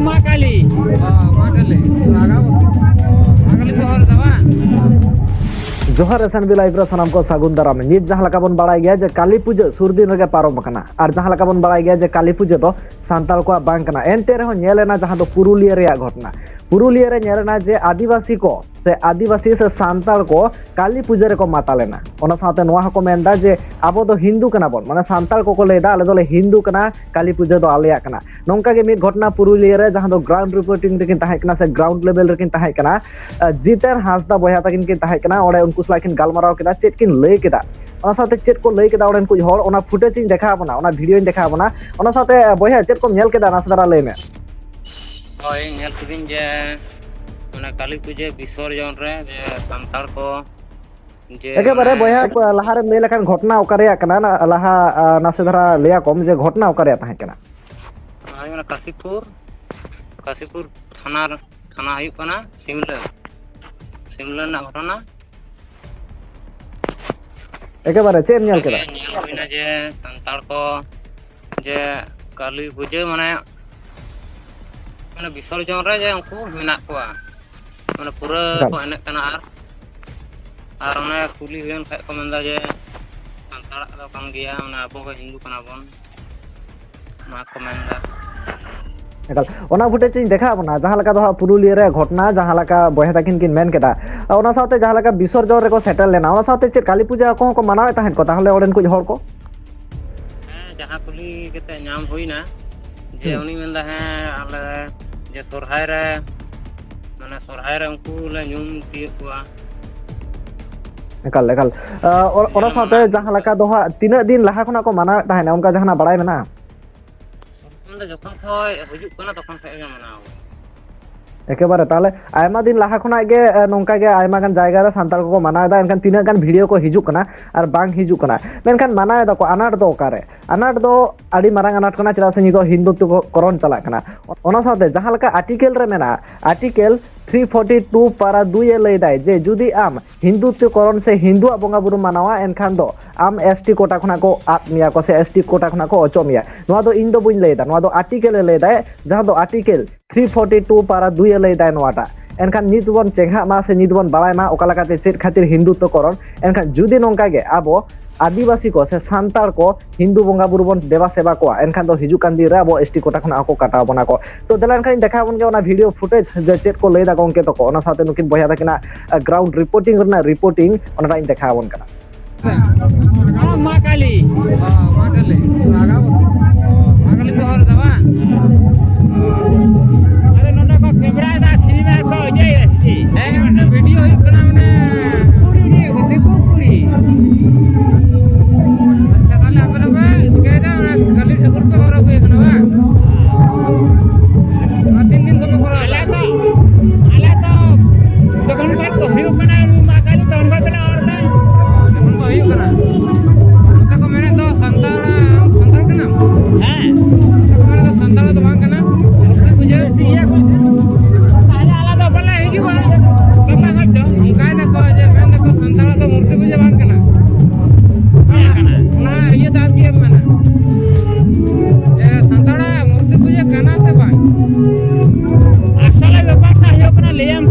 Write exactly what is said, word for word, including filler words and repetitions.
ᱢᱟ ᱠᱟᱞᱤ᱾ ᱚ, ᱢᱟ ᱠᱟᱞᱤ᱾ ᱢᱟ ᱠᱟᱞᱤ ᱠᱚ ᱦᱚᱨ ᱫᱟ ᱵᱟᱝ? ᱡᱚᱦᱟᱨ, S N B Live ᱨᱮ ᱥᱟᱱᱟᱢ ᱠᱚ ᱥᱟᱹᱜᱩᱱ ᱫᱟᱨᱟᱢ᱾ ᱱᱤᱛ ᱡᱟᱦᱟᱸ ᱞᱮᱠᱟ ᱵᱚᱱ ᱵᱟᱲᱟᱭ ᱜᱮᱭᱟ ᱡᱮ ᱠᱟᱞᱤ ᱯᱩᱡᱟᱹ ᱥᱩᱨ ᱫᱤᱱ ᱨᱮᱜᱮ ᱯᱟᱨᱚᱢ ᱟᱠᱟᱱᱟ, ᱟᱨ ᱡᱟᱦᱟᱸ ᱞᱮᱠᱟ ᱵᱚᱱ ᱵᱟᱲᱟᱭ ᱜᱮᱭᱟ ᱡᱮ ᱠᱟᱞᱤ ᱯᱩᱡᱟᱹ ᱫᱚ ᱥᱟᱱᱛᱟᱲ ᱠᱚᱣᱟᱜ ᱵᱟᱝ ᱠᱟᱱᱟ᱾ ᱮᱱᱛᱮ ᱨᱮᱦᱚᱸ ᱧᱮᱞ ᱮᱱᱟ ᱡᱟᱦᱟᱸ ᱫᱚ ᱯᱩᱨᱩᱞᱤᱭᱟᱹ ᱨᱮᱭᱟᱜ ᱜᱷᱚᱴᱚᱱᱟ᱾ ᱯᱩᱨᱩᱞᱤᱭᱟᱹ ᱨᱮ ᱧᱮᱞ ᱮᱱᱟ ᱡᱮ ᱟᱹᱫᱤᱵᱟᱹᱥᱤ ᱠᱚ ᱥᱮ ᱟᱹᱫᱤᱵᱟᱹᱥᱤ ᱥᱮ ᱥᱟᱱᱛᱟᱲ ᱠᱚ ᱠᱟᱞᱤ ᱯᱩᱡᱟᱹ ᱨᱮᱠᱚ ᱢᱟᱛᱟᱞ ᱮᱱᱟ᱾ ᱚᱱᱟ ᱥᱟᱶᱛᱮ ᱱᱚᱣᱟ ᱦᱚᱸᱠᱚ ᱢᱮᱱᱫᱟ ᱡᱮ ᱟᱵᱚ ᱫᱚ ᱦᱤᱱᱫᱩ ᱠᱟᱱᱟ ᱵᱚᱱ, ᱢᱟᱱᱮ ᱥᱟᱱᱛᱟᱲ ᱠᱚᱠᱚ ᱞᱟᱹᱭᱫᱟ ᱟᱞᱮ ᱫᱚᱞᱮ ᱦᱤᱱᱫᱩ ᱠᱟᱱᱟ, ᱠᱟᱞᱤ ᱯᱩᱡᱟᱹ ᱫᱚ ᱟᱞᱮᱭᱟᱜ ᱠᱟᱱᱟ᱾ ᱱᱚᱝᱠᱟ ᱜᱮ ᱢᱤᱫ ᱜᱷᱚᱴᱚᱱᱟ ᱯᱩᱨᱩᱞᱤᱭᱟᱹ ᱨᱮ, ᱡᱟᱦᱟᱸ ᱫᱚ ground reporting ᱨᱮᱠᱤᱱ ᱛᱟᱦᱮᱸ ᱠᱟᱱᱟ ᱥᱮ ground level ᱨᱮᱠᱤᱱ ᱛᱟᱦᱮᱸ ᱠᱟᱱᱟ, ᱟᱸ, ᱡᱤᱛᱮᱱ ᱦᱟᱸᱥᱫᱟ ᱵᱚᱭᱦᱟ ᱛᱟᱹᱠᱤᱱ ᱠᱤᱱ ᱛᱟᱦᱮᱸ ᱠᱟᱱᱟ, ᱚᱸᱰᱮ ᱩᱱᱠᱩ ᱥᱟᱞᱟᱜ ᱠᱤᱱ ᱜᱟᱞᱢᱟᱨᱟᱣ ᱠᱮᱫᱟ᱾ ᱪᱮᱫ ᱠᱤᱱ ᱞᱟᱹᱭ ᱠᱮᱫᱟ, ᱚᱱᱟ ᱥᱟᱶᱛᱮ ᱪᱮᱫ ᱠᱚ ᱞᱟᱹᱭ ᱠᱮᱫᱟ ᱚᱸᱰᱮᱱ ᱠᱚ ᱦᱚᱲ, ᱚᱱᱟ footage ᱤᱧ ᱫᱮᱠᱷᱟᱣ ᱵᱚᱱᱟ, ᱚᱱᱟ video ᱤᱧ ᱫᱮᱠᱷᱟᱣ ᱵᱚᱱᱟ᱾ ᱚᱱᱟ ᱥᱟᱶᱛᱮ, ᱟᱸ, ᱵᱚᱭᱦᱟ, ᱪᱮᱫ ᱠᱚᱢ ᱧᱮᱞ ᱠᱮᱫᱟ, ᱱᱟᱥᱮ ᱫᱷᱟᱨᱟ ᱞᱟᱹᱭ ᱢᱮ᱾ ᱦᱳᱭ, ᱧᱮᱞ ᱠᱤᱫᱟᱹᱧ ᱡᱮ ᱚᱱᱟ ᱠᱟᱞᱤ ᱯᱩᱡᱟᱹ ᱵᱤᱥᱚᱨᱡᱚᱱ ᱨᱮ ᱡᱮ ᱥᱟᱱᱛᱟᱲ ᱠᱚ ᱡᱮ ᱮᱠᱮᱵᱟᱨᱮ ᱢᱟᱱᱮ ᱵᱚᱭᱦᱟ, ᱞᱟᱦᱟᱨᱮᱢ ᱞᱟᱹᱭ ᱞᱮᱠᱷᱟᱱ ᱜᱷᱚᱴᱚᱱᱟ ᱚᱠᱟ ᱨᱮᱭᱟᱜ ᱠᱟᱱᱟ? ᱱᱟ-, ᱞᱟᱦᱟ, ᱟ, ᱱᱟᱥᱮ ᱫᱷᱟᱨᱟ ᱞᱟᱹᱭ ᱟᱠᱚᱢ ᱡᱮ ᱜᱷᱚᱴᱚᱱᱟ ᱚᱠᱟ ᱨᱮᱭᱟᱜ ᱛᱟᱦᱮᱸ ᱠᱟᱱᱟ? ᱟᱨ ᱚᱱᱟ ᱠᱟᱥᱤᱯᱩᱨ, ᱠᱟᱥᱤᱯᱩᱨ ᱛᱷᱟᱱᱟ, ᱛᱷᱟᱱᱟ ᱦᱩᱭᱩᱜ ᱠᱟᱱᱟ ᱥᱤᱢᱞᱟᱹ, ᱥᱤᱢᱞᱟᱹ ᱨᱮᱱᱟᱜ ᱜᱷᱚᱴᱚᱱᱟ᱾ ᱮᱠᱮᱵᱟᱨᱮ ᱪᱮᱫ ᱮᱢ ᱧᱮᱞ ᱚᱱᱠᱟᱜᱮ ᱠᱮᱫᱟ? ᱧᱮᱞ ᱦᱩᱭᱱᱟ ᱡᱮ ᱥᱟᱱᱛᱟᱲ ᱠᱚ ᱡᱮ ᱠᱟᱹᱞᱤ ᱯᱩᱡᱟᱹ ᱢᱟᱱᱮ, ᱢᱟᱱᱮ ᱵᱤᱥᱚᱨᱡᱚᱱ ᱨᱮ ᱡᱮ ᱩᱱᱠᱩ ᱢᱮᱱᱟᱜ ᱠᱚᱣᱟ, ᱢᱟᱱᱮ ᱯᱩᱨᱟᱹ ᱮᱠᱟᱞ᱾ ᱠᱚ ᱮᱱᱮᱡ ᱠᱟᱱᱟ᱾ ᱟᱨ, ᱟᱨ ᱚᱱᱮ ᱠᱩᱞᱤ ᱦᱩᱭᱮᱱ ᱠᱷᱟᱡ ᱠᱚ ᱢᱮᱱᱫᱟ ᱡᱮ ᱥᱟᱱᱛᱟᱲᱟᱜ ᱫᱚ ᱠᱟᱱ ᱜᱮᱭᱟ, ᱢᱟᱱᱮ ᱟᱵᱚ ᱜᱮ ᱦᱤᱱᱫᱩ ᱠᱟᱱᱟ ᱵᱚᱱ, ᱚᱱᱟ ᱠᱚ ᱢᱮᱱᱫᱟ᱾ ᱮᱠᱟᱞ, ᱚᱱᱟ footage ᱤᱧ ᱫᱮᱠᱷᱟᱣ ᱵᱚᱱᱟ, ᱡᱟᱦᱟᱸ ᱞᱮᱠᱟ ᱫᱚ ᱦᱟᱸᱜ ᱯᱩᱨᱩᱞᱤᱭᱟᱹ ᱨᱮ ᱜᱷᱚᱴᱚᱱᱟ, ᱡᱟᱦᱟᱸ ᱞᱮᱠᱟ ᱵᱚᱭᱦᱟ ᱛᱟᱹᱠᱤᱱ ᱠᱤᱱ ᱢᱮᱱ ᱠᱮᱫᱟ, ᱚᱱᱟ ᱥᱟᱶᱛᱮ ᱡᱟᱦᱟᱸ ᱞᱮᱠᱟ ᱵᱤᱥᱚᱨᱡᱚᱱ ᱨᱮᱠᱚ ᱥᱮᱴᱮᱨ ᱞᱮᱱᱟ, ᱚᱱᱟ ᱥᱟᱶᱛᱮ ᱪᱮᱫ ᱠᱟᱹᱞᱤ ᱯᱩᱡᱟᱹ ᱟᱠᱚ ᱦᱚᱸᱠᱚ ᱢᱟᱱᱟᱣᱮᱫ ᱛᱟᱦᱮᱸᱫ ᱠᱚ ᱛᱟᱦᱚᱞᱮ ᱚᱸᱰᱮᱱ ᱠᱚ ᱦᱚᱲ ᱠᱚ? ᱦᱮᱸ, ᱡᱟᱦᱟᱸ ᱠᱩᱞᱤ ᱠᱟᱛᱮ ᱧᱟᱢ ᱦᱩᱭᱱᱟ ᱡᱮ ᱦᱩᱸ᱾ ᱩᱱᱤ ᱢᱮᱱᱫᱟ, ᱦᱮᱸ, ᱟᱞᱮ ᱡᱮ ᱥᱚᱨᱦᱟᱭ ᱨᱮ, ᱢᱟᱱᱮ ᱥᱚᱨᱦᱟᱭ ᱨᱮ ᱩᱱᱠᱩ ᱞᱮ ᱧᱩᱢ ᱛᱤᱭᱳᱜ ᱠᱚᱣᱟ᱾ ᱮᱠᱟᱞ, ᱮᱠᱟᱞ᱾ ᱟᱸ, ᱚ-, ᱚᱱᱟ ᱡᱮᱞᱮ ᱥᱟᱶᱛᱮ ᱢᱟᱱᱟᱣ ᱟᱹᱜᱩ ᱡᱟᱦᱟᱸ ᱠᱟᱜ᱾ ᱞᱮᱠᱟ ᱫᱚ ᱦᱟᱸᱜ ᱛᱤᱱᱟᱹᱜ ᱫᱤᱱ ᱞᱟᱦᱟ ᱠᱷᱚᱱᱟᱜ ᱠᱚ ᱢᱟᱱᱟᱣᱮᱫ ᱛᱟᱦᱮᱸᱱᱟ, ᱚᱱᱠᱟ ᱡᱟᱦᱟᱱᱟᱜ ᱵᱟᱲᱟᱭ ᱢᱮᱱᱟᱜᱼᱟ? ᱚᱱᱟ ᱫᱚ ᱡᱚᱠᱷᱚᱱ ᱠᱷᱚᱡ ᱦᱤᱡᱩᱜ ᱠᱟᱱᱟ, ᱛᱚᱠᱷᱚᱱ ᱠᱷᱚᱡ ᱜᱮ ᱢᱟᱱᱟᱣ ᱟᱹᱜᱩ᱾ ᱮᱠᱮᱵᱟᱨᱮ, ᱛᱟᱦᱚᱞᱮ ᱟᱭᱢᱟ ᱫᱤᱱ ᱞᱟᱦᱟ ᱠᱷᱚᱱᱟᱜ ᱜᱮ, ᱮ, ᱱᱚᱝᱠᱟ ᱜᱮ ᱟᱭᱢᱟ ᱜᱟᱱ ᱡᱟᱭᱜᱟ ᱨᱮ ᱥᱟᱱᱛᱟᱲ ᱠᱚᱠᱚ ᱢᱟᱱᱟᱣ ᱮᱫᱟ, ᱮᱱᱠᱷᱟᱱ ᱛᱤᱱᱟᱹᱜ ᱜᱟᱱ video ᱠᱚ ᱦᱤᱡᱩᱜ ᱠᱟᱱᱟ ᱟᱨ ᱵᱟᱝ ᱦᱤᱡᱩᱜ ᱠᱟᱱᱟ, ᱢᱮᱱᱠᱷᱟᱱ ᱢᱟᱱᱟᱣ ᱮᱫᱟ ᱠᱚ, ᱟᱱᱟᱴ ᱫᱚ ᱚᱠᱟᱨᱮ? ᱟᱱᱟᱴ ᱫᱚ ᱟᱹᱰᱤ ᱢᱟᱨᱟᱝ ᱟᱱᱟᱴ ᱠᱟᱱᱟ, ᱪᱮᱫᱟᱜ ᱥᱮ ᱱᱤᱛᱚᱜ ᱦᱤᱱᱫᱩᱛᱛᱚ ᱠᱚ ᱠᱚᱨᱚᱱ ᱪᱟᱞᱟᱜ ᱠᱟᱱᱟ᱾ ᱚᱱᱟ ᱥᱟᱶᱛᱮ ᱡᱟᱦᱟᱸ ᱞᱮᱠᱟ article ᱨᱮ ᱢᱮᱱᱟᱜᱼᱟ, article ᱛᱷᱨᱤ ᱯᱷᱳᱨᱴᱤ ᱴᱩ ᱯᱟᱨᱟ ᱫᱩᱭ ᱮ ᱞᱟᱹᱭ ᱫᱟᱭ ᱡᱮ ᱡᱩᱫᱤ ᱟᱢ ᱦᱤᱱᱫᱩᱛᱛᱚᱠᱚᱨᱚᱱ ᱥᱮ ᱦᱤᱱᱫᱩᱣᱟᱜ ᱵᱚᱸᱜᱟ ᱵᱩᱨᱩ ᱢᱟᱱᱟᱣᱟ, ᱮᱱᱠᱷᱟᱱ ᱫᱚ ᱟᱢ ᱮᱥ ᱴᱤ ᱠᱳᱴᱟ ᱠᱷᱚᱱᱟᱜ ᱠᱚ ᱟᱫ ᱢᱮᱭᱟ ᱠᱚ ᱥᱮ ᱮᱥ ᱴᱤ ᱠᱳᱴᱟ ᱠᱷᱚᱱᱟᱜ ᱠᱚ ᱚᱪᱚᱜ ᱢᱮᱭᱟ᱾ ᱱᱚᱣᱟ ᱫᱚ ᱤᱧ ᱫᱚ ᱵᱟᱹᱧ ᱞᱟᱹᱭ ᱮᱫᱟ, ᱱᱚᱣᱟ ᱫᱚ ᱟᱨᱴᱤᱠᱮᱞ ᱮ ᱞᱟᱹᱭ ᱫᱟᱭ, ᱡᱟᱦᱟᱸ ᱫᱚ ᱟᱨᱴᱤᱠᱮᱞ ᱛᱷᱨᱤ ᱯᱷᱳᱨᱴᱤ ᱴᱩ ᱯᱟᱨᱟ ᱫᱩᱭ ᱮ ᱞᱟᱹᱭ ᱫᱟᱭ ᱱᱚᱣᱟᱴᱟᱜ᱾ ᱮᱱᱠᱷᱟᱱ ᱱᱤᱛ ᱵᱚᱱ ᱪᱮᱸᱜᱷᱟᱜ ᱢᱟ ᱥᱮ ᱱᱤᱛ ᱵᱚᱱ ᱵᱟᱲᱟᱭ ᱢᱟ ᱚᱠᱟ ᱞᱮᱠᱟᱛᱮ ᱪᱮᱫ ᱠᱷᱟᱹᱛᱤᱨ ᱦᱤᱱᱫᱩᱛᱛᱚᱠᱚᱨᱚᱱ᱾ ᱮᱱᱠᱷᱟᱱ ᱡᱩᱫᱤ ᱱᱚᱝᱠᱟ ᱜᱮ ᱟᱵᱚ ᱟᱹᱫᱤᱵᱟᱹᱥᱤ ᱠᱚ ᱥᱮ ᱥᱟᱱᱛᱟᱲ ᱠᱚ ᱦᱤᱱᱫᱩ ᱵᱚᱸᱜᱟ ᱵᱩᱨᱩ ᱵᱚᱱ ᱫᱮᱵᱟ ᱥᱮᱵᱟ ᱠᱚᱣᱟ, ᱮᱱᱠᱷᱟᱱ ᱫᱚ ᱦᱤᱡᱩᱜ ᱠᱟᱱ ᱫᱤᱱ ᱨᱮ ᱟᱵᱚ ᱮᱥ ᱴᱤ ᱠᱳᱴᱟ ᱠᱷᱚᱱᱟᱜ ᱦᱚᱸᱠᱚ ᱠᱟᱴᱟᱣ ᱵᱚᱱᱟ ᱠᱚ᱾ ᱛᱚ ᱫᱮᱞᱟ ᱮᱱᱠᱷᱟᱱ ᱤᱧ ᱫᱮᱠᱷᱟᱣ ᱟᱵᱚᱱ ᱜᱮ ᱚᱱᱟ ᱵᱷᱤᱰᱤᱭᱳ ᱯᱷᱩᱴᱮᱡᱽ ᱡᱮ ᱪᱮᱫ ᱠᱚ ᱞᱟᱹᱭ ᱫᱟ ᱜᱚᱝᱠᱮ ᱛᱟᱠᱚ, ᱚᱱᱟ ᱥᱟᱶᱛᱮ ᱱᱩᱠᱤᱱ ᱵᱚᱭᱦᱟ ᱛᱟᱹᱠᱤᱱᱟᱜ ᱜᱨᱟᱣᱩᱱᱰ ᱨᱤᱯᱳᱨᱴᱤᱝ ᱨᱮᱱᱟᱜ ᱨᱤᱯᱳᱨᱴᱤᱝ ᱚᱱᱟᱴᱟᱜ ᱤᱧ ᱫᱮᱠᱷᱟᱣ ᱟᱵᱚᱱ ᱠᱟᱱᱟ᱾ ᱢᱟ ᱠᱟᱞᱤ᱾ ᱢᱟ ᱠᱟᱞᱤ᱾ ᱢᱟ ᱠᱟᱞᱤ ᱠᱚ ᱦᱚᱨ ᱫᱟ ᱵᱟᱝ? ᱟᱨᱮ ᱱᱚᱰᱮ ᱠᱚ ᱠᱮᱢᱨᱟ ᱮᱫᱟ, ᱥᱤᱱᱮᱢᱟ ᱠᱚ ᱤᱭᱟᱹᱭ ᱫᱟ ᱥᱮ ᱪᱮᱫ? ᱦᱮᱸ, ᱢᱤᱫᱴᱮᱱ ᱵᱷᱤᱰᱤᱭᱳ ᱦᱩᱭᱩᱜ ᱠᱟᱱᱟ, ᱢᱟᱱᱮ ᱠᱩᱲᱤ ᱩᱱᱤ ᱫᱤᱠᱩ ᱠᱩᱲᱤ᱾ ᱟᱪᱪᱷᱟ, ᱛᱟᱦᱞᱮ ᱟᱯᱮ ᱫᱚᱯᱮ ᱪᱤᱠᱟᱹᱭᱮᱫᱟ? ᱚᱱᱟ ᱠᱟᱹᱞᱤ ᱴᱷᱟᱹᱠᱩᱨ ᱯᱮ ᱦᱚᱨᱚᱜ ᱟᱹᱜᱩᱭᱮ ᱠᱟᱱᱟ ᱵᱟᱝ? ᱟᱨ ᱛᱤᱱ ᱫᱤᱱ ᱠᱷᱚᱱ ᱯᱮ ᱠᱚᱨᱟᱣ ᱮᱫᱟ? ᱟᱞᱮ ᱫᱚ, ᱟᱞᱮ ᱫᱚ ᱡᱚᱠᱷᱚᱱ ᱠᱷᱚᱱ ᱠᱚ ᱦᱩᱭᱩᱜ ᱠᱟᱱᱟ, ᱩᱱ ᱢᱟ ᱠᱟᱹᱞᱤ ᱫᱚ ᱚᱱᱠᱟ ᱜᱮᱞᱮ ᱚᱨ ᱮᱫᱟ᱾ ᱡᱚᱠᱷᱚᱱ ᱠᱚ ᱦᱩᱭᱩᱜ ᱠᱟᱱᱟ᱾ ᱱᱚᱛᱮ ᱠᱚ ᱢᱮᱱᱮᱫ ᱫᱚ ᱥᱟᱱᱛᱟᱲ, ᱥᱟᱱᱛᱟᱲ ᱠᱟᱱᱟᱢ? ᱦᱮᱸ᱾ ᱱᱚᱛᱮ ᱠᱚ ᱢᱮᱱᱮᱫ ᱫᱚ ᱥᱟᱱᱛᱟᱲ ᱫᱚ ᱵᱟᱝ ᱠᱟᱱᱟ, ᱢᱩᱨᱛᱤ ᱯᱩᱡᱟᱹ᱾ ᱤᱭᱟᱹ ᱠᱚ, ᱛᱟᱦᱞᱮ ᱟᱞᱮ ᱫᱚ ᱵᱟᱞᱮ ᱦᱤᱡᱩᱜᱼᱟ᱾ ᱵᱟᱝ ᱦᱚᱭ ᱫᱚ᱾ ᱚᱱᱠᱟᱭ ᱫᱟᱠᱚ ᱡᱮ, ᱢᱮᱱ ᱫᱟᱠᱚ ᱥᱟᱱᱛᱟᱲ ᱫᱚ ᱢᱩᱨᱛᱤ ᱯᱩᱡᱟᱹ ᱵᱟᱝ ᱠᱟᱱᱟ᱾ ᱵᱟᱝ ᱠᱟᱱᱟ᱾ ᱚᱱᱟ ᱤᱭᱟᱹ ᱫᱚ ᱟᱢ ᱪᱮᱫ ᱮᱢ ᱢᱮᱱᱟ? ᱡᱮ ᱥᱟᱱᱛᱟᱲᱟᱜ ᱢᱩᱨᱛᱤ ᱯᱩᱡᱟᱹ ᱠᱟᱱᱟ ᱥᱮ ᱵᱟᱝ? ᱟᱥᱚᱞᱮ ᱵᱮᱯᱟᱨ ᱴᱟ ᱦᱩᱭᱩᱜ ᱠᱟᱱᱟ, ᱞᱟᱹᱭᱟᱢ